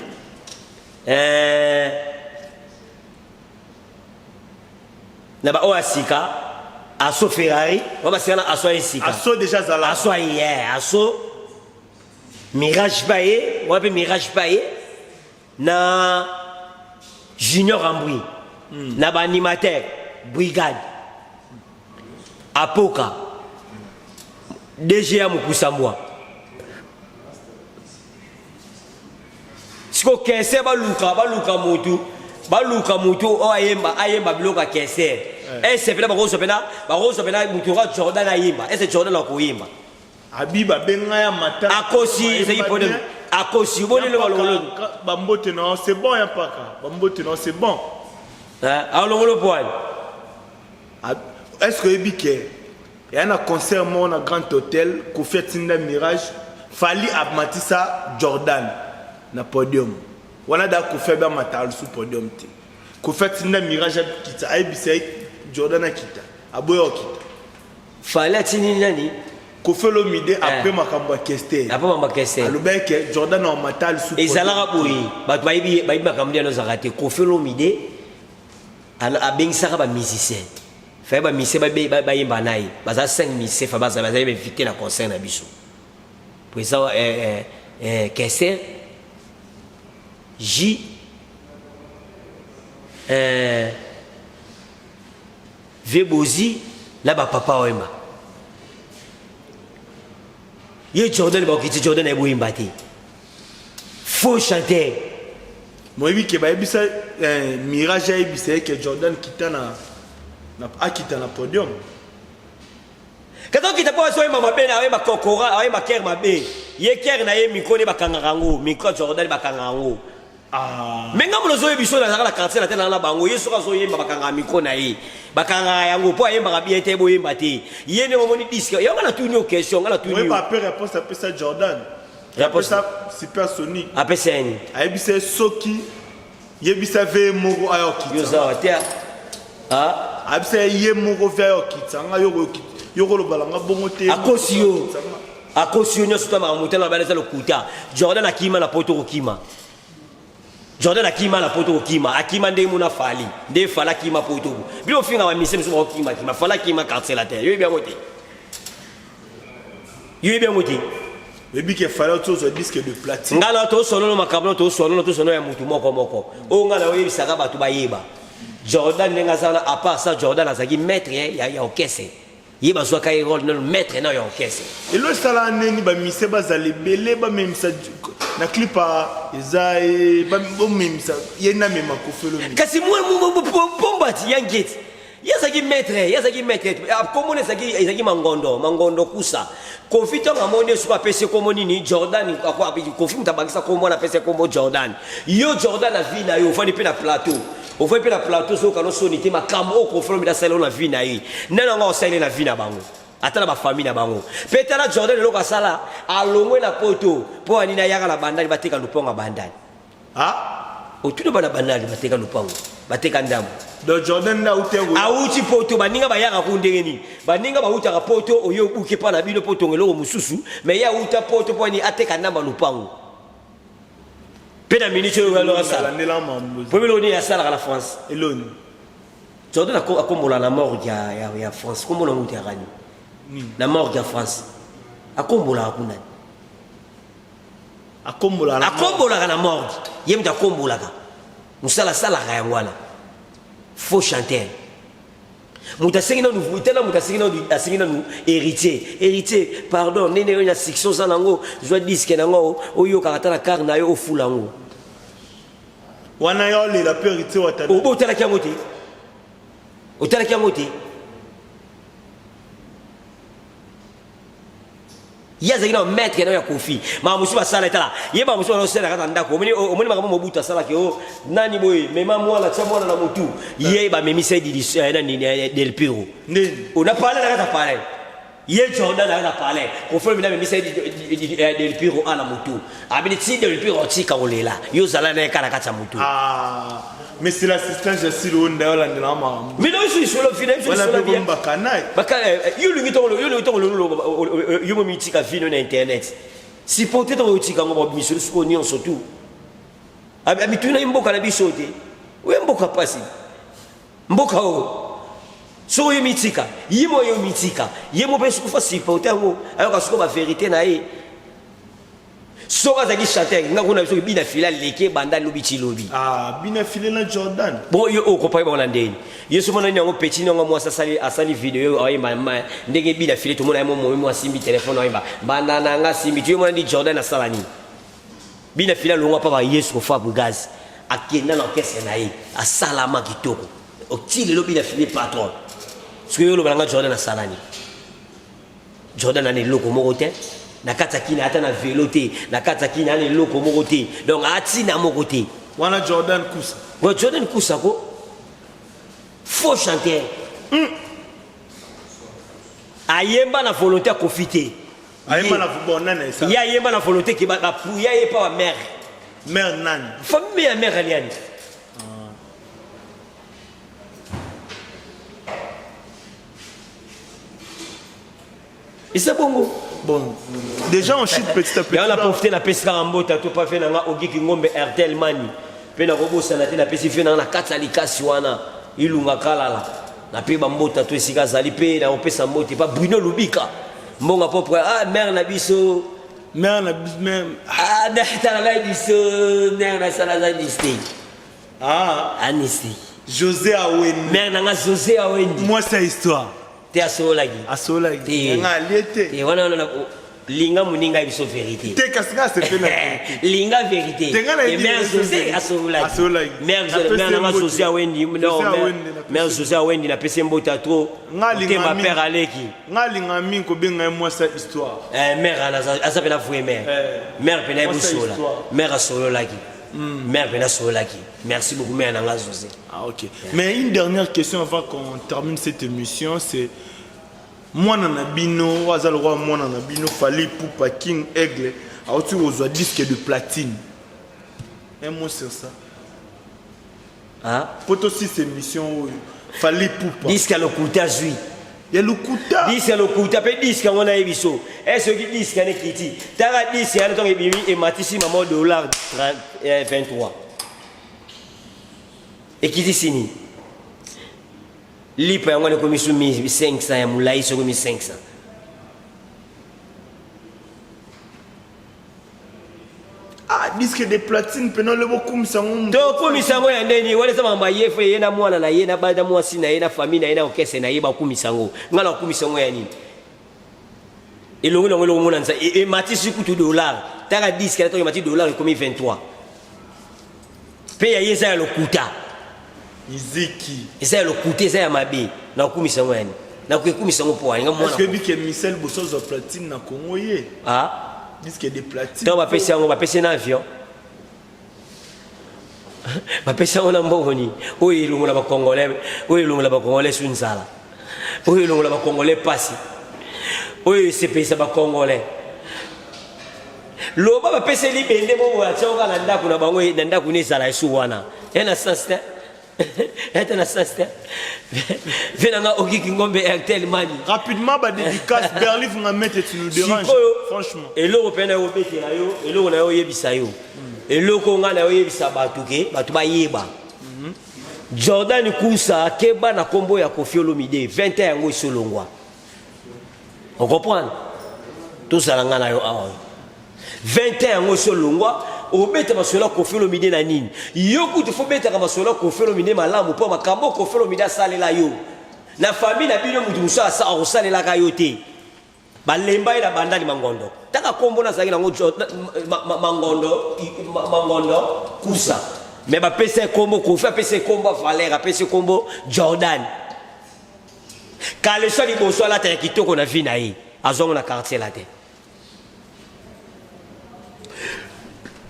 eh, na baoyo ya sika aso Ferrari wa basika na aso ya sika aso deja zala aso aye aso Mirage pa ye wa mpe Mirage pa ye na Junior Ambui mm. na baanimateur brigade apoka DGA Mukusambwa siko kese baluka baluka mutu baluka mutu oyo ayemba ayemba biloko ya kese eh. ese mpena bakozwa mpena bakozwa mpena mutu oka Jordan ayemba ese Jordan akoyemba Abi babenga ya mata akosi ezali problème akosi obonelo balongolo bambote na c'est bon ya mpaka bambote na c'est bon alongolo poani est ce que oyebi ke eya na concert moko na grand hôtel kofi atinda mirage fali amatisa jordan na podium wana da kofi abi amata lisusu podium te kofi atinda mirage akita ayebisa ye jordan akita aboya okita Fally atindi nani? Koffi Olomide eh. après makambo ya Kester. Après makambo ya Kester. Alobaki ke Jordan Amata lisusu. Ezalaka boye bato bayebi bayebi makambo nde azalaka te. Koffi Olomide abengisaka ba musiciens. Fallait ba musiciens bayemba na ye. Baza 5 musiciens fa bazali bazali invité na concert na biso. Président eh, eh, eh, Kester J eh, Vieux Bozi na ba papa Wemba. Ye Jordan ba okiti Jordan na boyemba te. Faux chanteur. Moyebi ke bayebisa eh, Mirage ayebisa ye ke Jordan kita na, na akita na podium. Kata okita mpo azoyemba mabe na ayemba kokora ayemba kere mabe. Ye kere na ye micro nde bakangaka yango, micro Jordan bakangaka yango. Ah. Me ngambo nazoyebi biso nazalaka na quartier na te na bango ye soki azoyemba bakangaka micro na ye bakangaka yango mpo ayembaka bien te boyemba te ye nde omoni disque yango nga natuni yo question nga natuni yo ape réponse apesa Jordan apesa super Sonic apesa ye nini ayebisa ye soki yebisa ve moko aya okita te ah? ayebisa ye moko ve aya okitisa nga yo kolobala nga bongo te akosi yo akosi yo nyonso to makambo motala bana eza lokuta Jordan akima na poto kokima Jordan akima na poto kokima akima ndenge mona Fally nde Fally akima poto bino ofinga ba mise mosusu bakokima kima Fally akima quartier latin yo yebi yango te yo yebi yango te. Oyebi ke Fally auti ozwa disque de platine. Nga na tosolola makambo na tosolola tosolola ya mutu moko moko. Oyo nga na oyebisaka bato bayeba. Jordan ndenge aza wana à part ça Jordan azalaki maître ya, ya orchestre. Ye bazwaka ye role nano maître na ya orchestre. Elo esala neni ba musiciens bazala ebele bamemisa na clip eza bomemisa ye na mema Koffi Olomide. Kasi mwa pomba ya ngeti. Ye azalaki maître, ye azalaki maître. Kombo ezalaki ezalaki Mangondo, Mangondo Kusa. Koffi ntango amoni ye soki apesi kombo nini Jordan, Koffi moto abakisa kombo wana apesi kombo Jordan. Yo Jordan na vie na yo ofandi mpe na plateau. Ofandi mpe na plateau soki okano soni te makambo oyo Koffi Olomide asali na vie na ye. Nani yango asali na vie na bango? Ata na bafamille na bango. Mpe tala Jordan eloko asala alongwe na poto mpo anini ayaka na bandali bateka lupango ya bandali. Ah? Otuna bana bandali bateka lupango, bateka ndambo. Donc Jordan nde auti yango. Auti poto baninga bayaka ku ndenge nini? Baninga bautaka poto oyo obuki epa na bino po tonga eloko mosusu, mais ye auta poto po ani ateka ndambo ya lupango. Mpe na minute oyo wana asala. Landela mambo. Po biloko nini asalaka na France? Eloni. Jordan akombola na morgue ya, ya, ya France. Kombola ngo ya kani? Na morgue ya France. Akombolaka kuna. Akombolaka akombolaka na morgue. Ye moto akombolaka. Mosala asalaka yango wana. Faux chanteur. Moto asengi nanu tala moto asengi nanu asengi nanu héritier. Héritier, pardon, nene oyo na succès oza nango, zwa disque nango oyokaka ata na car na yo ofula yango. Wana yo olela mpe héritier watana. Obo otalaki yango te. Otalaki yango te. Ye azalaki na maître na ya Koffi. Makambo mosusu basala etala. Ye makambo mosusu basala kaka ndako. Omoni omoni makambo Mobutu asalaki o nani boye mema mwana tia mwana na motu. Ye bamemisa ye didi nani Del Piro. Nini? On a parlé na kaka parler. Ye Jordan na kaka parler. Koffi Olomide amemisa ye Del Piro ana motu. Abini ti Del Piro otika kolela. Yo zala na ye kaka na kati ya motu. Ah, mais c'est l'assistant Jassil Onda olandela makambo. Mais non, je suis le fidèle, je Wana suis mpe bien. bombaka naye. Baka yo lingi tongo yo lingi tongo lolo yo mo mitika vino na internet. Supporter tongo yotika ngo ba misolo siko nyonso tout. Abituna mboka na biso te. Oye mboka pasi. Mboka oyo. Soko yo mitika, ye mo yo mitika, ye mo pe soko fa supporter yango, ayoka soko ba vérité na ye. Soko azalaki chanteur, nga kuna biso bina fila leke banda lobi ti lobi. Ah, bina file na Jordan. Bon yo okompaye bango na ndeni. Ye somo nani yango petit nongo mwasi asali asali video ayemba ndenge bina file tomona ye momo mo asimbi telefone ayemba banda na nga simbi tu mona ndi Jordan asala nini. Bina file alongwa pa ba Yesu ko Fabregas akenda na orchestre na ye asalama kitoko. Oti lelo bina file patron. Soki yo oloba na nga Jordan asala nini? Jordan ana eloko moko te na kati ya kina ata na velo te na kati ya kina ana eloko moko te donc atina moko te. Wana Jordan Kusa. Ouais, Jordan Kusa ko faux chanteur. Ayemba na volonté ya Koffi te. Ayemba na bon nani esa. Ye ayemba na volonté ke ba ba puya ye pa ba mère. Mère nani? Famille ya mère aliani. Eza bongo. Bon, déjà on chute petit à petit. Yango na profite napesi kaka mbote to pa fe na nga Ogiki Ngombe Airtel Mani. Pe nakobosana te napesi fe na nga na kati ya likasi wana Ilunga Kalala. Nape ba mbota to esika azali pe na kopesa mbote pa Bruno Lubika. Mbonga propre ah mère na biso. Mère na biso mère. Ah na tala na biso mère na sala za liste. Ah. Anisi. José Awendi. Mère na nga José Awendi. Moi c'est histoire. Te asololaki. Asololaki. Te. Nga alie te. Te wana wana linga moninga ye biso vérité. Te kasi nga asepeli na vérité. Linga vérité. Te nga na Et mère José asololaki. Asololaki. Mère José mère na nga José Awendi. Non mère José Awendi na pesi mbota trop. Nga linga Tema mingi. père aleki. Nga linga mingi kobenga ye mwasi ya histoire. Eh mère aza pena vrai mère. Eh. Mère pena Mwasi ya ebusola. histoire. Mère asololaki. Mère pena asololaki. Merci beaucoup mère na nga José. Ah ok. Mais une dernière question avant qu'on termine cette émission, c'est mwana na bino oyo aza lokola mwana na bino Fally Ipupa King Aigle auti kozwa disque de platine. Un mot sur ça. Hein? Po tosisa émission oyo Fally Ipupa. Disque ya lokuta zwi. Ya lokuta. Disque ya lokuta pe disque yango nayebi so. Eh soki disque yana ekiti. Tala disque yana ntango ebimi ematisi mama dollar 23. Ekiti sini. Lipa yango wana ekomi su 1500 ya molai soki 1500. Disque de platine mpena ole bokumisa yango. Tokumisa yango ya ndeni wana eza makambo ya ye fo ye na mwana na ye na bana mwasi na ye na famille na ye na orchestre na ye bakumisa yango. Ngai nakumisa yango ya nini? Elongo nango eloko mona nza ematisi kutu dollar taka disque na emati dollar ekomi 23 mpe ya ye eza ya lokuta. Miziki eza ya lokuta, eza ya mabe. Nakumisa yango ya nini? Nakoekumisa yango mpo alinga mwana. Est-ce que bike Michel Bosozo platine na Congo ye? Ah, disque de platine. Ntango bapesi yango, bapesi na avion, bapesi yango na mbongo nini oyo elongola bacongolais, oyo elongola bacongolais su nzala, oyo elongola bacongolais pasi, oyo esepelisa bacongolais? Loba bapeseli bende bongo atiango kaka na ndako na bango, na ndako ne ezala esu wana ya na sens te, ete na sens te. Ve nanga okiki ngombe Airtel Mani. Rapidement ba dédicace Berlif Ngamete, tu nous déranges franchement. Eloko mpe na yo obetela yo, eloko na yo oyebisa yo, eloko ngai na yo oyebisa bato ke bato bayeba Jordan Kusa akeba na nkombo ya Koffi Olomide. 20 ans yango esolongwa, ocomprendre? Tozala ngai na yo awa, 20 ans yango esolongwa. Obeta masolo ya Koffi Olomide na nini? Yo kutu fo betaka masolo ya Koffi Olomide malamu, mpo makambo Koffi Olomide asalela yo na famille na bino, motu mosusu akosalelaka yo te. Balemba ye na bandali Mangondo. Taka nkombo nazalaki nango Mangondo, Mangondo Kusa, me bapesa ye nkombo Kofi, apesa ye nkombo ya Valere, apesa ye nkombo Jordan. Kaleso ya liboso alata ya kitoko na vie na ye, azwango na quartier la te.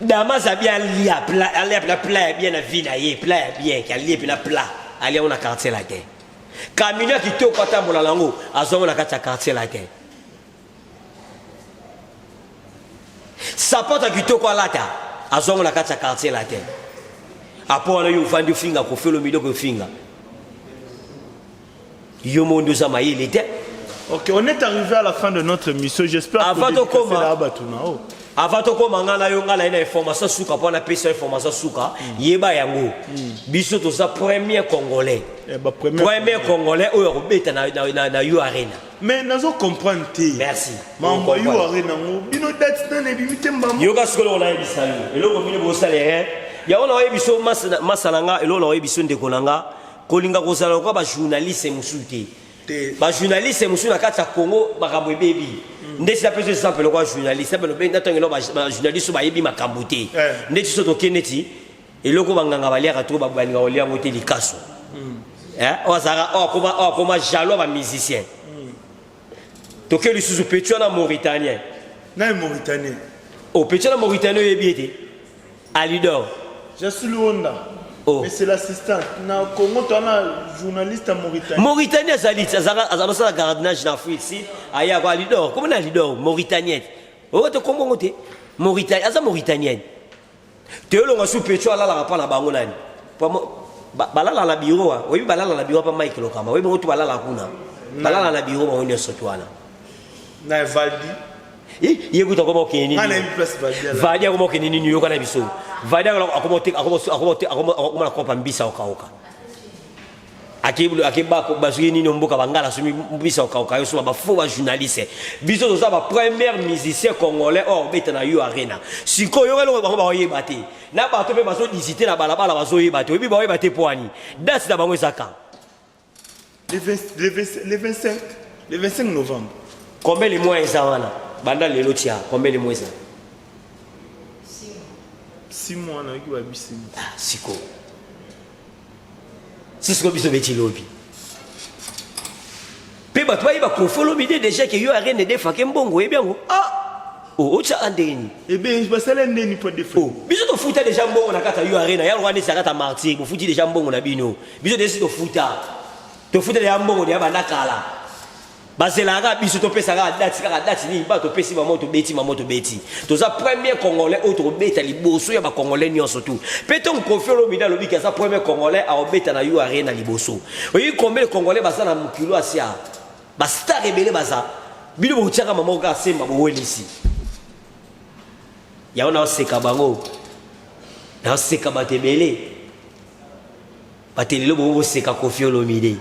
Dama azabi alia plat, alia plat, plat ya bien na vie na ye, plat ya bien alie mpena plat, alia yango na quartier la te. Kamino ya kitoko atambola nango, azwango na kati ya quartier la te. Sapato ya kitoko alata, azwango na kati ya quartier la te. Apo wana yo ofandi ofinga Koffi Olomide, okofinga yo mondo oza mayele te. Ok, on est arrivé à la fin de notre émission. J'espère Avant que tokoma oh. Avant tokoma, ngai na yo, ngai na ye na information suka mpo napesa information suka. Yeba yango, biso toza premier congolais. Eh, ba premier, premier congolais oyo akobeta na U Arena. Mais nazo comprendre te. Merci. Mambo U Arena ngo bino date nani ebimi te mbamo? Yoka sikoyo eloko nayebisa yo, eloko bino bosala erreur yango na oyebi so masa na nga, eloko na oyebi so ndeko na nga, kolinga kozala lokola bajournaliste mosusu te. Bajournaliste mosusu na kati ya Congo makambo ebebi. Ndeti napesa exemple lokola journaliste natangelo bajournaliste oyo bayebi makambo te. Ndeti so toke neti eloko banganga baliaka to balinga kolia yango te, likaso. Oyo azalaka oyo akoma jaloux ya bamusicien. Toke lisusu petit wana mauritanien. Na mauritanien? O petit wana mauritanien, oyebi ete Alidor. Je suis Luanda. Oh. Mais c'est l'assistant. Na Congo, tu as un journaliste en Mauritanie. Mauritanie azali, azaka azala gardiennage na Afrique si aya ko Alidor. Comment na Alidor mauritanien? Oh te kombo ngote. Mauritanie, aza mauritanien. Te olonga su pecho alalaka pa na bango nani? Balala na bureau, oyebi balala na bureau pa Mike Lokamba. Oyebi bango tu balala kuna. Balala na bureau bango nyonso tu wana. Na Valdi. Ye kuta akoma okende nini? Vadi akoma okende nini? Yoka na biso, Vadi akoma na kopa mbisa okaoka, bazwi nini mboka bangala somi mbisa okaoka. Yo soma bafaux bajournaliste. Biso toza bapremière musicien congolais oyo akobeta na U Arena. Sikoyo yoka eloko bango baoyeba te, na bato mpe bazodisite na balabala bazoyeba te. Oyebi baoyeba te po ani date na bango eza kan? Le 25, le 25 novembre. Combien de mois eza wana? Banda lelo tia combien de mois eza? 6 mois, nayoki babi 6 mois. Ah, siko sisiko biso beti lobi mpe bato bayeba Koffi Olomide déjà ke yo Arena edefake mbongo, oyebi yango? Ah. Otya ndenge nini? Ebe basala ndeni mpo defa? Biso tofuta déjà mbongo na kati ya U Arena ya wana, esi kati ya Martyr bofuti déjà mbongo na bino. Biso desi tofuta deja mbongo deja banda kala. Bazelaka kaka biso topesa kaka date, kaka date nini ba topesi mamo, tobeti mamo, tobeti. Toza premier congolais oyo tokobeta liboso ya bacongolais nyonso tu. Mpe ntongo Koffi Olomide alobiki aza premier congolais aobeta na U Arena liboso, oyebi combien de congolais baza na mokilo asia? Bastar ebele baza. Bino botiaka mama kaka semba, bowelisi yango. Naoseka bango, naoseka bato ebele. Bato lelo bongo boseka Koffi Olomide.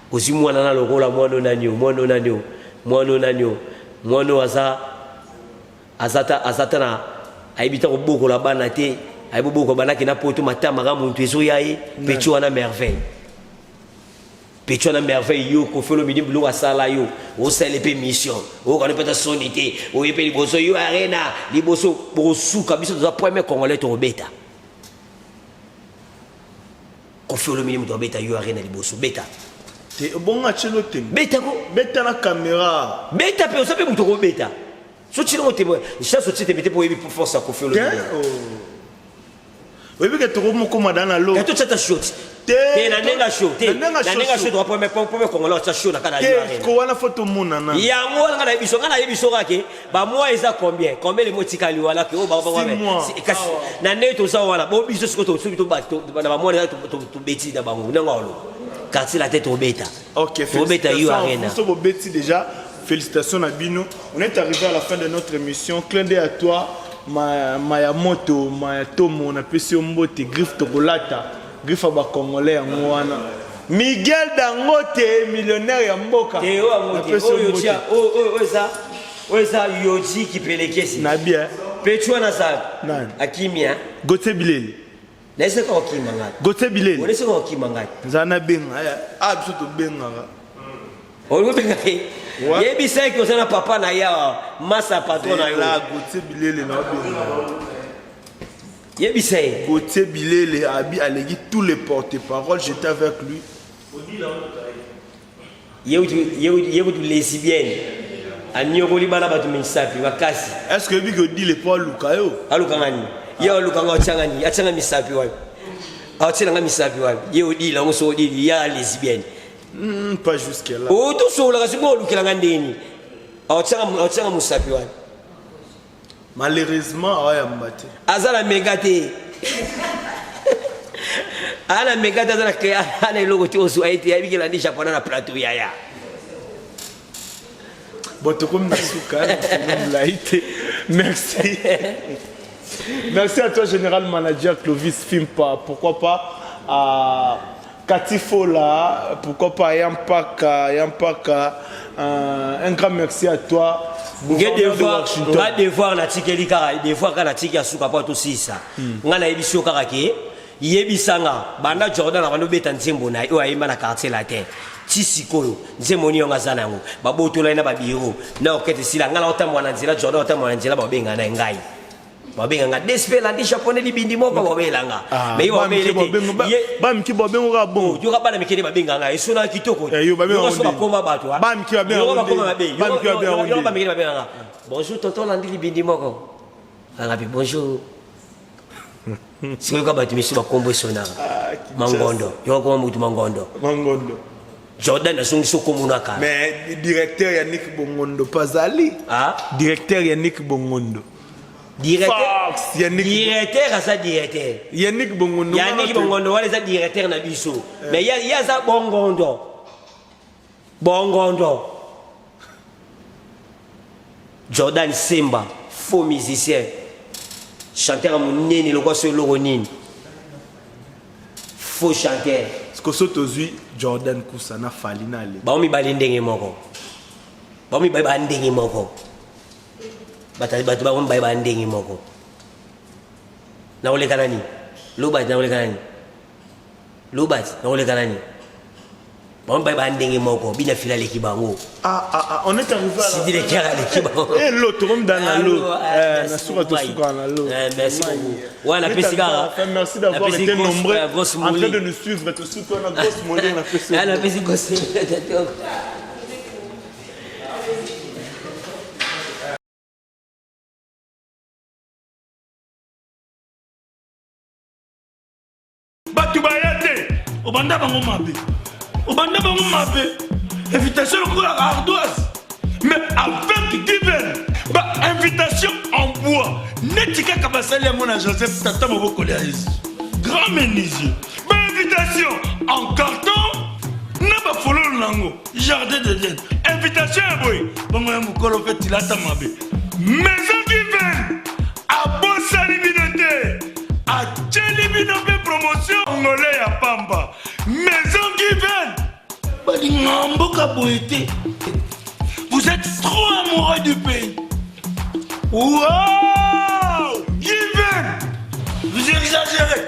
Ozwi mwana na lokola mwana nani o, mwana nani o, mwana nani o, mwana oyo aza. Aza ta aza ta na ayebi ta kobokola bana te, ayebi kobokola bana ke na poto matama ka muntu ezoya ye, petit wana merveille. Petit wana merveille yo Koffi Olomide biloko asala yo, osali pe mission, okana pe ta soni te, oye pe liboso yo arena, liboso bokosuka biso toza premier congolais tokobeta. Koffi Olomide moto abeta yo arena liboso, beta. Te obonga tielo tembe. Beta ko. Beta na camera. Beta pe oza pe moto okobeta. So tielo ngo tembe, chance otie tembe te po oyebi force ya Koffi Olomide. Oh. Oyebi ke tokomokoma da na lo. Kato tata shot. Te na ndenge show te. Na ndenge show to premier premier congolais tsa show na kana yo arena. Ko wana photo monana. Yango wana ngana biso ngana yebi so kake ba mois eza combien? Combien le mois tikali wana ke o ba ba kasi na ndenge toza wana bo biso siko to soki to ba na ba mois to to beti na bango ndenge olo. Quartier la tête obeta. OK, obeta yo arena. So bobeti déjà. Félicitations na bino. On est arrivé à la fin de notre émission. Clin d'œil à toi. Mayamoto, Mayatomo, napesi yo mbote, griffe tokolata, griffe ya ba congolais yango wana. Miguel Dangote, millionnaire ya mboka. Te oyo yango te, oyo tia, oyo oyo eza, oyo eza Yoji Kipelekesi. Na bien. Pechu wana za. Nani? Akimia. Gauthier Bileli. Naeseka okima ngai. Gauthier Bileli. Oneseka okima ngai. Nzala na benga. Ah biso tobengaka. Olingi obenga ye? Yebisa ye ke oza na papa na ye awa, masa patron na yo. Zela Gauthier Bilele na obenga. Yebisa ye. Gauthier Bilele abi aleki tous les porte-parole, j'étais avec lui. Ye kutu lesbienne. Anyokoli bana bato misapi makasi. Est-ce que oyebi ke Odile po aluka yo? Aluka nga nini? Ye aluka nga atianga nini? Atianga misapi wapi? Atiela nga misapi wapi? Ye Odile yango so Odile ya lesbienne. Pas jusque là. Oh, tosololaka sikoyo olukela nga ndeni. Aotianga mosapi wana. Malheureusement aoyamba te. Aza na mega te. Aza na mega te, aza na aza na eloko te ozwa ye te, ayebi ke landi japonais na plateau yaya. Bon, tokomi na suka, molai te. Merci. Merci à toi, général manager Clovis Fimpa. Pourquoi pas à Cathy Fola, pourquoi pas Yampaka, Yampaka. Un grand merci à toi. Nge devoir, nga devoir natikeli kaka devoir kaka natiki ya suka mpo tosilisa. Nga nayebisi yo kaka ke yebisa nga banda Jordan abandi obeta nzembo na ye oyo ayemba na quartier latin ti sikoyo nzembo nini yango aza na yango babotola ye na babiro na orchestre esila nga na otambola na nzela Jordan otambola na nzela babenga na ngai babenga nga DSP landi japonais libindi moko babela nga ah, mais yo babele te ba miki babengo ka bon yoka bana miki babenga nga esona kitoko eh, yo babenga so bakoma bato ah. ba miki babenga yoka bakoma mabe ba miki babenga yoka ba miki babenga nga bonjour tonton landi libindi moko nga pe bonjour sikoyo yoka bato misusu bakombo esonaka ah, mangondo yoka koma mutu mangondo mangondo Jordan azongisi okomona kala. Mais directeur Yannick Bongondo pazali. Ah? Directeur Yannick Bongondo. Directeur Fox, Yannick directeur aza directeur. Yannick Bongondo. Yannick Bongondo wana eza directeur na biso. Eh. Mais ya ya aza Bongondo. Bongondo. Jordan Semba, faux musicien. Chanteur ya munene lokwa so eloko nini. Faux chanteur. Siko so tozui Jordan Kusa na Fally na ale. Bango mibale ndenge moko. Bango mibale ba ndenge moko. Bato bato bango mibale ba ndenge moko. Na koleka nani? Loba na koleka nani? Loba na koleka nani? Bango mibale ba ndenge moko. Bina fila aleki bango. Ah, ah, ah, on est arrivé à la Sidi le cœur aleki bango. Eh, l'eau, tokomi dans la l'eau. Ah, Eh, na suka tosuka na l'eau. Eh, merci beaucoup. Ouais, na pesi kaka. Merci d'avoir Napesi été grosse- nombreux grosse en train mouli. de nous suivre. Tout suite, on a grosse mouli, on a fait Ah, na pesi grosse. Bato baya te, obanda bango mabe, obanda bango mabe. Invitation lokola ardoise, mais avec divin ba invitation en bois neti kaka basali yango na Joseph tata mobokoli ya Yesu grand menuisier. Ba invitation en carton na bafololo nango jardin d'Eden. Invitation ya boye bongo ya mokolo mpe tilata mabe. Maison divine abosani bino te, atieli bino mpe promotion ngole ya pamba. Maison Given balinga mboka boye te. Vous êtes trop amoureux du pays. Wow! Given! Vous exagérez!